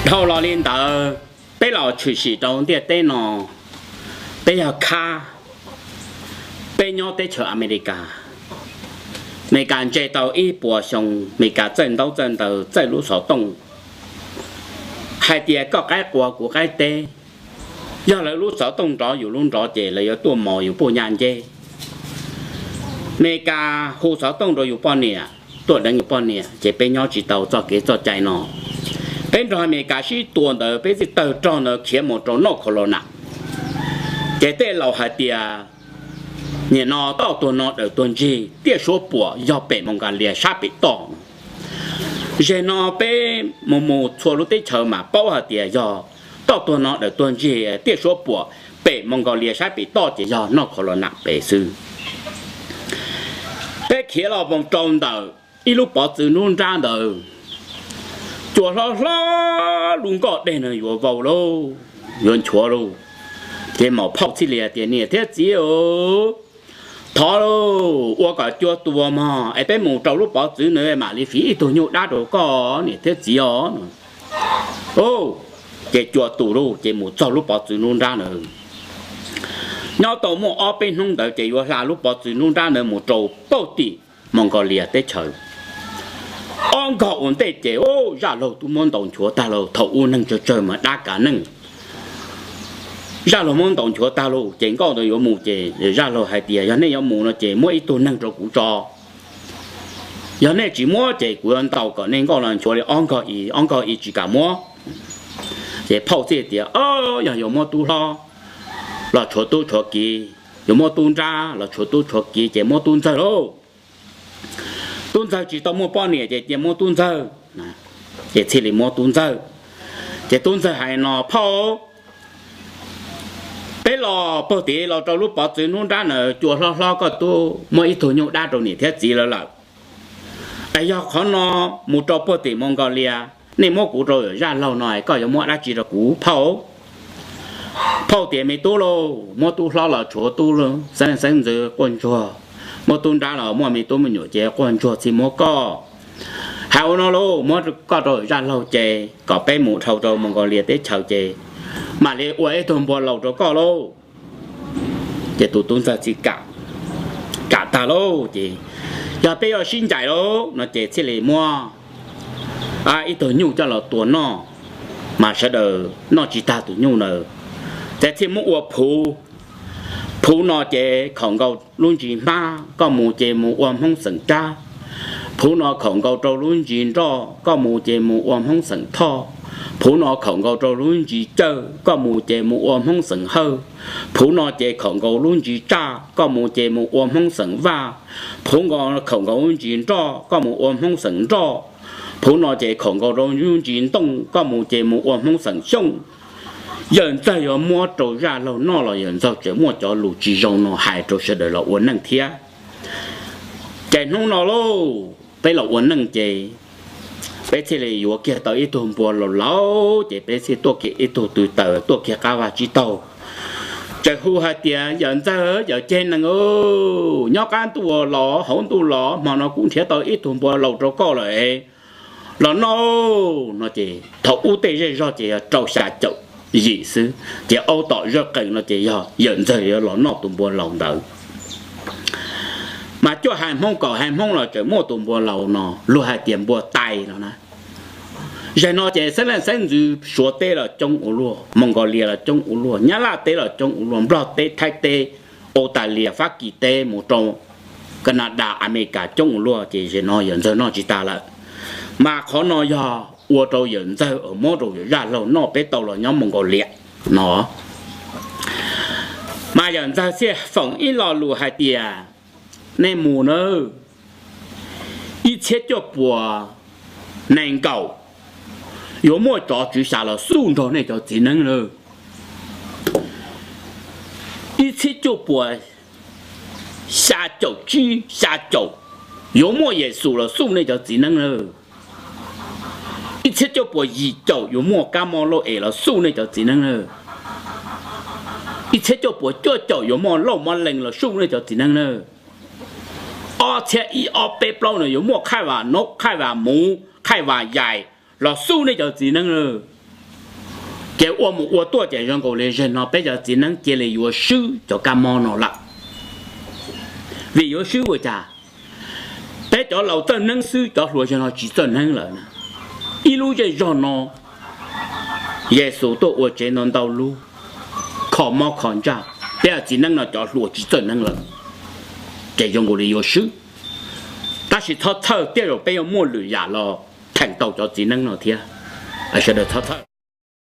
Dhau los li ntawd, peb los tshwm sim rau ntiaj teb no, peb yog khab, peb nyob teb chaws Amelikas. Amelikas ntse tau ib puas xyoo, Amelikas txawj ntaub txawj ntawv txawj lub xov tooj, hais tias koj qaib qua kuv qaib teb, yog lawv lub xov tooj nrov yus lub nrov ces lawv yuav tuaj mos yus puj nyaj nceb. Amelikas hu xov tooj rau yus poj niam, tuaj deev yus poj niam ces peb nyob tsis tau txoj kev txoj cai no. Peb nrog Amelikas sib tua ntawd peb thiaj tawg rog ntawd khiav mus rau noj khaus los nas. Ces tej laus hais tias, nim no toj tuag no dawm tuag ntsig, tiaj suab puam yog pem Moos Kas Lias sab pem toj. Zem no peb mus mus txhua lub teb chaws mas paub hais tias yog toj tuag no dawm tuag ntsig, tiaj suab puam pem Moos Kas Lias sab pem toj ces yog noj khaus los nas pem xwb. Peb khiav los mus rau ntawm ib lub pov txwv nruab nrab ntawd, cua hlob hlob lub nkoj deg no yuav vau lauj, yuav nchuav lauj. Ces maum phauj thiaj li tias, niam thiab txiv, thov lauj, ua kom cua tuag mog es peb mus rau lub pov txwv na mam li fiv ib tug nyuj dab rau koj niam thiab txiv os. Ces cua tus lauj, ces mus txog lub pov txwv nruab nrab ntawd. Nyob tau muaj ob peb hnub ntawd ces yuav hla lub pov txwv nruab nrab ntawd mus rau pem tim Moos Kas Lias teb chaws. Ob nkag ua ntej ces zaj laug twb muab ntaus nchuav tag lauj, thaum ub neeg tsawg tsawg mas dab kav neej. Zaj laug muab ntaus nchuav tag lauj, ces nkauj ntawd yuav mus ces zaj laug hais tias, yog nej yuav mus no ces muab ib tug neeg rau kuv tso. Yog nej tsis muab ces kuv yuav ntaus kom nej nkauj no nchuav li ob nkag i, ob nkag i tsis kam muab. Ces phauj thiaj tias, o, yog yuav muab tub hlob los tshuav tub tshuav kiv, yuav muab tub nrab los tshuav tub tshuav kiv ces muab tub ntxawg lauj. Tub ntxawg tsis tau muaj poj niam ces cia muab tub ntxawg, ces thiaj li muab tub ntxawg. Ces tub ntxawg hais no, phauj, peb los pag tim los rau lub pov txwv nruab nrab na, cua hlob hlob koj tub muab ib tug nyuj dab rau niam thiab txiv lawv lawm. Es yog qhov no mus rau pag tim Moos Kas Lias, nej muab kuv rau yawm zaj laug no, koj yuav muab dab tsi rau kuv phauj? Phauj tias, me tub lauj, muab tub hlob los tshuav tub xeeb leej xeeb ntxwv quaj ntsuag, muab tub nrab los muaj me tub me nyuam ces quaj ntsuag txhij muab koj. Hais ua no lauj, muab koj rau yawm zaj laug ces kom peb mus dhau rau Moos Kas Lias teb chaws ces mam li ua ib tug npua laus rau koj lauj. Ces tus tub ntxawg txij kam, kam tag lauj ces, yog peb yuav sib ncaim lauj no ces thiaj li muab ib tug nyuj coj los tua noj, mas sawv daws noj tsis tag tus nyuj ntawd, ces thiaj muab ua phuv. Phuv no ces khaum nkaus lub ntsis hmab, koj mus ces mus ua Hmoob xeem Tsab. Phuv no khaum nkaus rau lub ntsis nroj, koj mus ces mus ua Hmoob xeem Thoj. Phuv no khaum nkaus rau lub ntsis cawj, koj mus ces mus ua Hmoob xeem Hawj. Phuv no ces khaum nkaus lub ntsis tsaj, koj mus ces mus ua Hmoob xeem Vaj. Phuv no khaum nkaus lub ntsis nroj, koj mus ua Hmoob xeem Nroj. Phuv no ces khaum nkaus rau lub ntsis ntooj, koj mus ces mus ua Hmoob xeem Xyooj. Yawm ntxawg yuav muab rau zaj laug noj los yawm ntxawg tseem muaj cov lus tsis zoo no hais rau sawv daws los ua neej thiab. Ces hnub no lauj, peb los ua neej ces peb thiaj li yuav kiag tau ib tug npua laus laus ces peb thiaj tuaj kiag ib tug tw taws tuaj kiag qab vaj tsib taug. Txawm hu hais tias, yawm ntxawg, yawm ceg nees, nyob qab ntuj los hauv ntuj los, hmo no kuv nrhiav tau ib tug npua laus rau koj lawm, los noj no ces thaum ub tej zej zog ces yog rau xya caum yim xwb, ces aub tom zawj qees no ces yog yawm ntxawg yuav los noj tus npua laus ntawd. Mas cuaj hais Hmoob kaum hais Hmoob los tseem muaj tus npua laus no, luag hais tias npua tais no na. Zaum no ces xeeb leej xeeb ntxwv Suav teb los coob ua luaj, Moos Kas Lias los coob ua luaj, Nyab Laj teb los coob ua luaj, Nplog teb, Thaib teb, Australia, Fab Kis teb mus rau Canada, Amelikas coob ua luaj ces zaum no yawm ntxawg noj tsis tag lawm. Mas qhov no yog ua rau yawm ntxawg uas muab rau yawm zaj laug noj peb tau los nyob Moos Kas Lias no. Mas yawm ntxawg thiaj foom ib lo lus hais tias, nej mus nawb, ib txhiab cuaj puas nees nkaum yuav muaj tsov tswv xya los xuj nrog nej cov txiv neeb lawm. Ib txhiab cuaj puas xya caum tsib xya caum yuav muaj Yexus los xuj nej cov txiv neeb lawm. Ib txhiab cuaj puas yim caum yuav muaj kab mob lauj es los xuj nej cov txiv neeb lawm. Ib txhiab cuaj puas cuaj caum yuav muaj lauj mob lees los xuj nej cov txiv neeb lawm. Ob txhiab ib ob peb plaub no yuav muaj Khaij Vam Naub, Khaij Vam Muv, Khaij Vam Yaim los xuj nej cov txiv neeb lawm. Ces ua mus ua tuaj ces zoo nkaus li zaum no peb cov txiv neeb cia li yuav swb cov kab mob no lawm. Vim yuav swb ua cas? Peb cov laus txawj neeb xwb, cov hluas zaum no tsis txawj neeb lawm na. Ib lub zej zog no Yexus tuaj ua tsev ntau ntau lub, kho mob kho ntsaj, peb cov txiv neeb no cov hluas tsis txawj neeb lawm, ces zoo nkaus li yuav swb. Tab sis txhob txhawj, tej zaum peb yuav muaj lwm yam los theem tau cov txiv neeb no thiab. Sawv daws txhob txhawj.